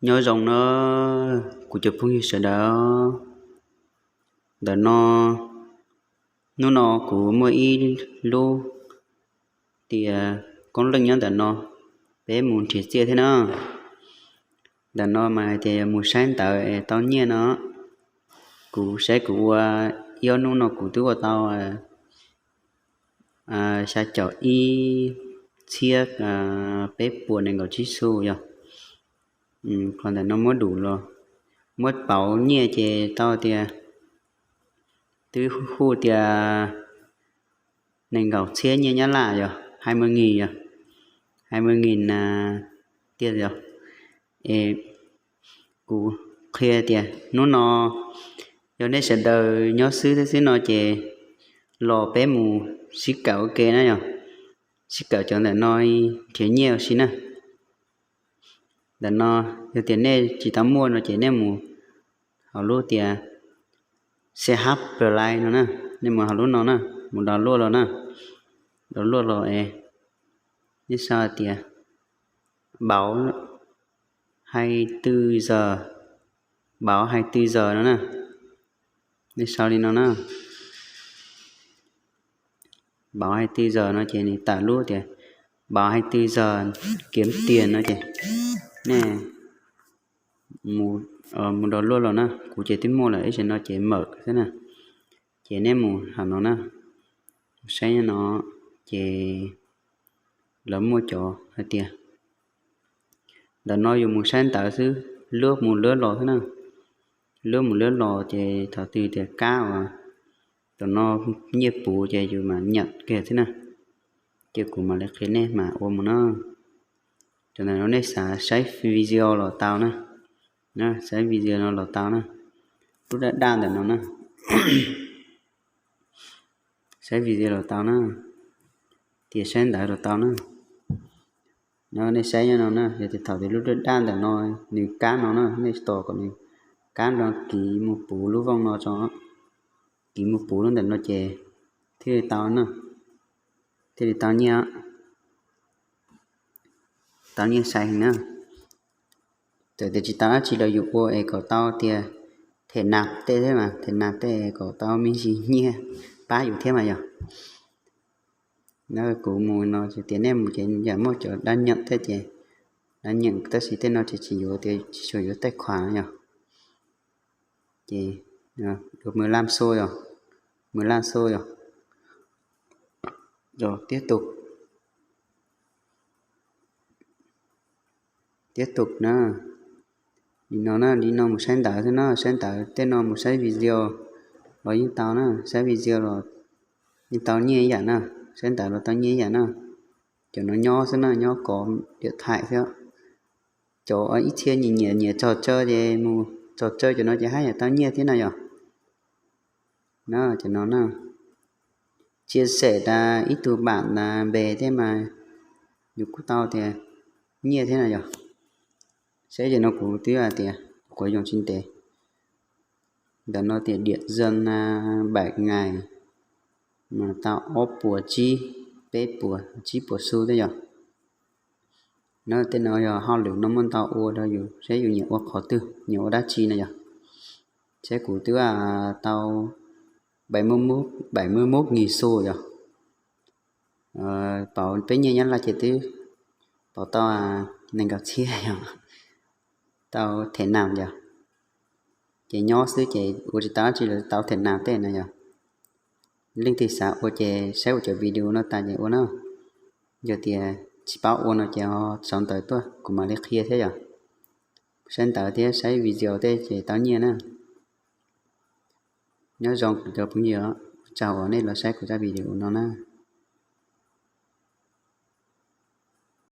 Nyob zoo na kuv cov phooj ywg sawv daws. Ntawm no, hnub no kuv muaj ib lub tias koob leej nyob ntawm no, peb mus nrhiav txiaj thiab na. Ntawm no mas hais tias yog mus saib ntawv es tau nyiaj no. Kuv saib kuv ua ib ob hnub no kuv twb ua tau xya caum ib txhiab peb puas nees nkaum tsib xu yog. Qhov ntawm no muab dum los, muab pauv nyiaj ces tau tias twb hu tias nees nkaum txhiab nyiaj Nyab Laj yog, hai mươi nghìn yog, hai mươi nghìn tiag yog. Es kuv qhia tias hnub no yog nej sawv daws nyob xwb thiab xwb no ces los peb mus sib kawm ua ke na yog, sib kawm cov ntawm no nrhiav nyiaj ua si na. Ntawm no yog tias nej tsis tau muaj no ces nej mus hauv lub tias C H Play no na, nej mus hauv lub no na, mus download los na, download los es nej sau tias bảo hai tư giờ, bảo hai tư giờ no na, nej sau li no na. Bảo hai tư giờ no ces nws tawm lub tias bảo hai tư giờ kiếm tiền no ces nej mus download los na, kuv ces twb muaj lawm ib zaug no ces mawm xwb na. Ces nej mus hauv no na, saib no ces lawv muaj cov hais tias ntawm no yus mus saib ntawv xwb, lub mus lub los xwb na. Lub mus lub los ces thaum twg tias kab uas tam no nyiaj puv ces yus mam nyam kiag xwb na. Ces kuv mam li qhia nej mam ua mus na. Cov ntawm no nej xav saib video los tau na, saib video no los tau na. Lub daj daj ntawm no na, saib video los tau na, tias saib ntawv los tau na. No nej saib nyob no na, yog tias thaum tias lub daj daj ntawm no nws kab no na, nej tos kom nws kab no kiv mus puv lub vooj no tso, kiv mus puv lub ntawm no ces thiaj li tau na, thiaj li tau nyiaj, tau nyiaj sai heev na. Txawm tias tsis tau dab tsi los yus ua es kom tau tias them nas tej thiab mas, them nas tej kom tau me ntsis nyiaj pab yus thiab mas yog. Na kuv mus no ces tias nej mus ces yam muaj cov daj nyeem thiab ces, daj nyeem tab sis tej no ces tsis yuav tias tsis tshua yuav tej khuam yog. Ces yus mus laj xu yog, mus laj xu yog, yog tiếp tục, tiếp tục na. Li no na, li no mus saib ntawv xwb na, saib ntawv tej no mus saib video los yeej tau na, saib video los yeej tau nyiaj ib yam na, saib ntawv los tau nyiaj ib yam na. Cov no nyob xwb na, nyob kov điện thoại xwb. Cov ib txhia nyiam nyiam nyiam trò chơi ces mus trò chơi cov no ces haj yam tau nyiaj thiab na yog. Na cov no na, chia sẻ tas ib tug bản tas npe thiab mas yus kuj tau tias nyiaj thiab na yog. Saib cov no kuv twb hais tias kuv yoo tsis ntev. Ntawm no tias điện dân bảy ngày mas tau ob puas tsib, peb puas tsib puas xu thiab yog. Na tej no yog hauj lwm no muaj ntau ua rau yus, saib yus nyiam ua qhov twg, nyiam ua dab tsi na yog. Saib kuv twb tau bảy mươi mốt nghìn xu yog. Pauv peb nyiaj Nyab Laj ces twb pauv tau nees nkaum txhiab yog, tau them nas yog. Ces nyob xwb ces ua tsis tau dab tsi los tau them nas tej na yog. Leej twg xav ua ces saib ua cov video no tas ces ua na. Yog tias tsis paub ua no ces ho sau ntawv tuaj kuv mam li qhia thiab yog. Saib ntawv thiab saib video tej ces tau nyiaj na. Nyob zoo kuv cov phooj ywg, ua tsaug uas nej los saib kuv zaj video no na.